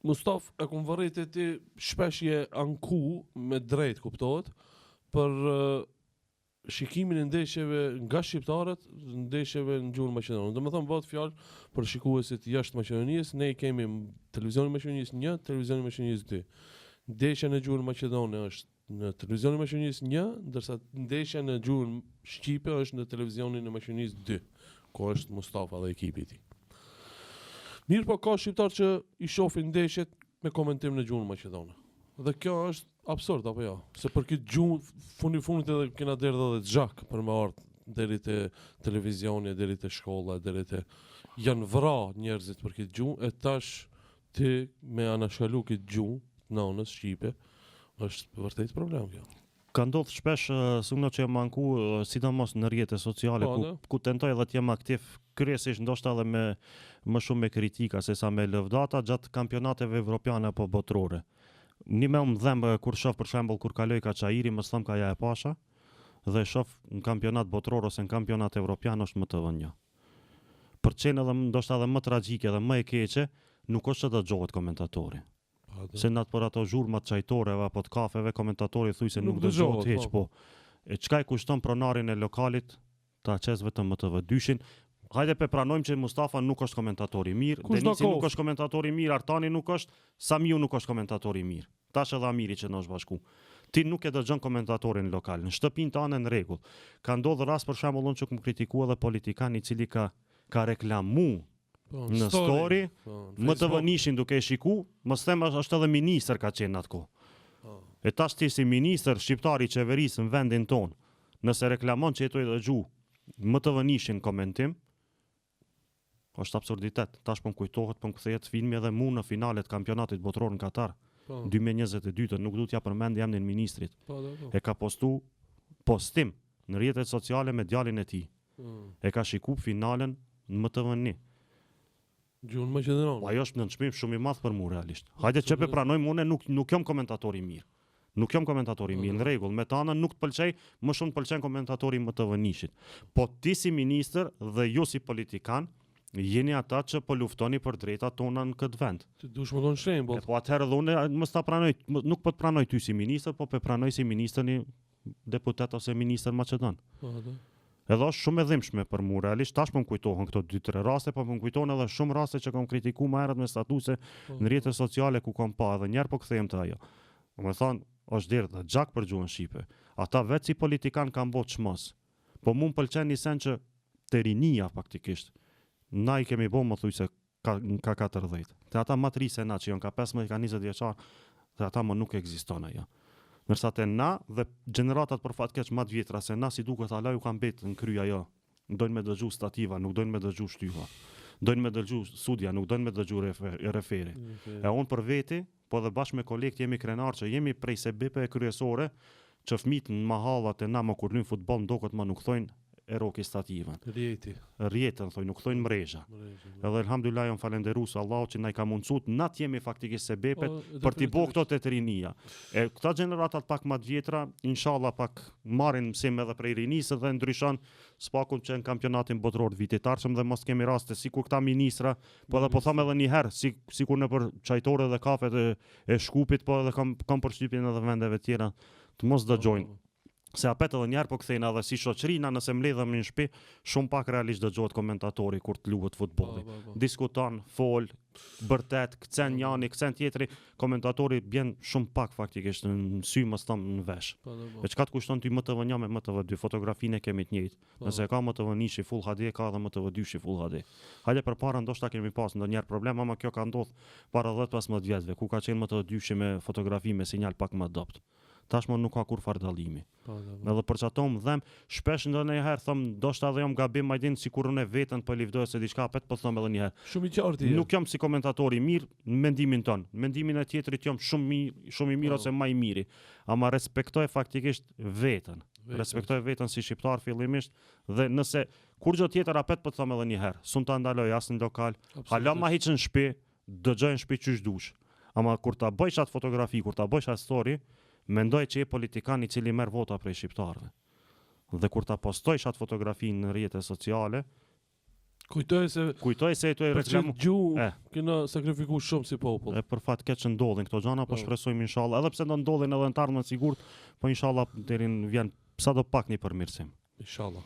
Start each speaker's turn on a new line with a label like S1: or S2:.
S1: Mustaf, e kom vërejt ti shpesh je anku me drejt, kuptohet, për shikimin e ndeshjeve nga shqiptarët, ndeshjeve në gjuhën maqedone. Domethënë bëhet fjalë për shikuesit jashtë Maqedonisë, ne i kemi televizionin e Maqedonisë 1, televizionin e Maqedonisë 2. Ndeshja në gjuhën maqedone është në televizionin e Maqedonisë 1, ndërsa ndeshja në gjuhën shqipe është në televizionin e Maqedonisë 2, ku është Mustafa dhe ekipi i tij. Mirëpo ka shqiptarë që i shohin ndeshjet me komentim në gjuhën maqedone. Dhe kjo është absurd apo jo? Se për këtë gjuhë fundi fundit edhe kena derdhë edhe gjak për me ardhë deri te televizioni, deri te shkolla, deri te janë vra njerëzit për këtë gjuhë e tash ti me anashkalu këtë gjuhë të nanës shqipe është vërtet problem kjo.
S2: Ka ndodhë shpesh sugno që jam anku, sidomos në rrjete sociale, po, ku, ku tentoj edhe të jem aktiv, kryesisht ndoshta edhe me më shumë me kritika se sa me lëvdata gjatë kampionateve evropiane apo botërore. Një me më dhemb kur shoh për shembull kur kaloi ka Çairi, mos them ka ja e pasha, dhe shoh në kampionat botëror ose në kampionat evropian është MTV një. Për të qenë edhe ndoshta edhe më tragjike dhe më e keqe, nuk është që dëgjohet komentatori. Po, Se në atë për ato zhurma të çajtoreve apo të kafeve, komentatori thuj se nuk, nuk dëgjohet hiç, po. po. E çka e kushton pronarin e lokalit ta qes vetëm MTV dyshin? Hajde pe pranojmë që Mustafa nuk është komentator i mirë, Denisi nuk është komentator i mirë, Artani nuk është, Samiu nuk është komentator i mirë. Tash edhe Amiri që na është bashku. Ti nuk e dëgjon komentatorin lokal. Në shtëpinë tënde në rregull. Ka ndodhur rast për shembull unë që kum kritiku edhe politikan i cili ka ka reklamu Po, në story, po, MTV nishin duke e shiku, mos them është edhe ministër ka qenë në atë kohë. Po. E tash ti si ministër shqiptar i qeverisë në vendin tonë, nëse reklamon që je tu e dëgju MTV nishin komentim, është absurditet. Tash po më kujtohet, po më kthehet filmi edhe mu në finalet kampionatit botëror në Katar. Po. 2022, nuk du t'ja përmend emrin ministrit. Po, po, po. E ka postu postim në rrjetet sociale me djalin e tij. E ka shiku finalen në MTV një.
S1: Gjuhën maqedonane.
S2: Po ajo është nënçmim shumë i madh për mua realisht. Hajde që pe pranojmë unë nuk nuk jam komentator i mirë. Nuk jam komentator i mirë, në rregull, me tanën nuk të pëlqej, më shumë të pëlqen komentatori i MTV Nishit. Po ti si ministër dhe ju si politikan, jeni ata që po luftoni për drejtat tona në këtë
S1: vend. Ti dush me konë
S2: shembull. E po atëherë edhe unë mos ta pranoj, nuk po të pranoj ty si ministër, po pe pranoj si ministër një deputet ose ministër maqedon. Po, po. Edhe është shumë e dhimbshme për mua realisht, tash po më kujtohen këto 2-3 raste, po më kujtohen edhe shumë raste që kam kritiku më herët me statuse po. në rrjete sociale ku kam pa edhe njerë po kthehem te ajo. Domethonë, është derdhë gjak për gjuhën shqipe. Ata vetë si politikan kanë bo çmos. Po mu më pëlqen një sen që te rinia faktikisht, na i kemi bo më thuj se ka ka 40. Te ata ma të ri se na që janë ka 15 ka 20 vjeçar, te ata më nuk ekziston ajo. Ndërsa te na dhe gjeneratat për fat keq ma të vjetra se na si duket hala ju ka mbet në kry ajo. Dojnë me dëgju stativa, nuk dojnë me dëgju shtylla. Dojnë me dëgju sudja, nuk dojnë me dëgju refer, referi. E unë për veti, po edhe bashkë me kolegët jemi krenar që jemi prej sebepeve kryesore që fëmijët në mahallat e na më kur luajnë futboll m'doket më nuk thojnë e roki stativën.
S1: Rrjeti.
S2: Rrjetën thojnë, nuk thojnë mrezha. Mrezha. Po. Edhe elhamdulillah jam falënderues Allahut që na i ka mundësu na të jemi faktikisht sebepet po, për t'i bo këto te të rinia. E këta gjeneratat pak më të vjetra, inshallah pak marrin mësim edhe prej rinisë dhe ndryshon s'paku që në kampionatin botëror të vitit ardhshëm dhe mos kemi raste sikur këta ministra, po edhe po them edhe një herë, si, sikur nëpër çajtore dhe kafet e, e Shkupit, po edhe kam kam përshtypjen edhe vendeve tjera, të mos dëgjojnë. Po, po. Se apet edhe njëherë po kthejna edhe si shoqëri na nëse mledhemi në shtëpi, shumë pak realisht dëgjohet komentatori kur të luhet futbolli. Po, po, po. Diskuton, fol, bërtet, kcen po, njani, kcen tjetri, komentatori bjen shumë pak faktikisht në sy, mos them në vesh. Po, po, po. E çka të kushton ty MTV 1 me MTV 2, fotografinë e kemi të njëjtë. Po. Nëse e ka MTV 1-shi Full HD, ka edhe MTV 2-shi Full HD. Hajde përpara ndoshta kemi pas ndonjëherë problem, ama kjo ka ndodh para 10-15 vjetëve, ku ka qenë MTV 2-shi me fotografi me sinjal pak më dobët. Tashmë nuk ka kurrfarë dallimi. Po, po, po. Edhe për qato më dhem, shpesh ndonjëherë them, ndoshta edhe jam gabim, a din sikur unë veten po livdoj ose diçka, apet po them edhe një herë.
S1: Shumë i qartë
S2: je. Nuk jam si komentator i mirë në mendimin tënd. Në mendimin e tjetrit jam shumë mirë, shumë i mirë po. ose më i miri. Ama respektoj faktikisht veten. Respektoj veten si shqiptar fillimisht dhe nëse kurrgjë tjetër apet po të them edhe një herë, s'un ta ndaloj as në lokal, hala ma hiç në shtëpi, Dëgjoj në shpi qysh dush. Ama kur ta bëjsh atë fotografi, kur ta bëjsh atë story, mendoj që je politikan i cili merr vota prej shqiptarëve. Dhe kur ta postojsh atë fotografi në rrjete sociale,
S1: Kujtoj se
S2: Kujtoj se ato e
S1: për
S2: reklamu
S1: qëtë gjuhë
S2: E.
S1: kena sakrifiku shumë si popull.
S2: E për fat keq që ndodhin këto gjana, po
S1: Po.
S2: shpresojmë inshallah, edhe pse do ndodhin edhe në të ardhmen sigurt, po inshallah deri në vjen sado pak një përmirësim.
S1: Inshallah.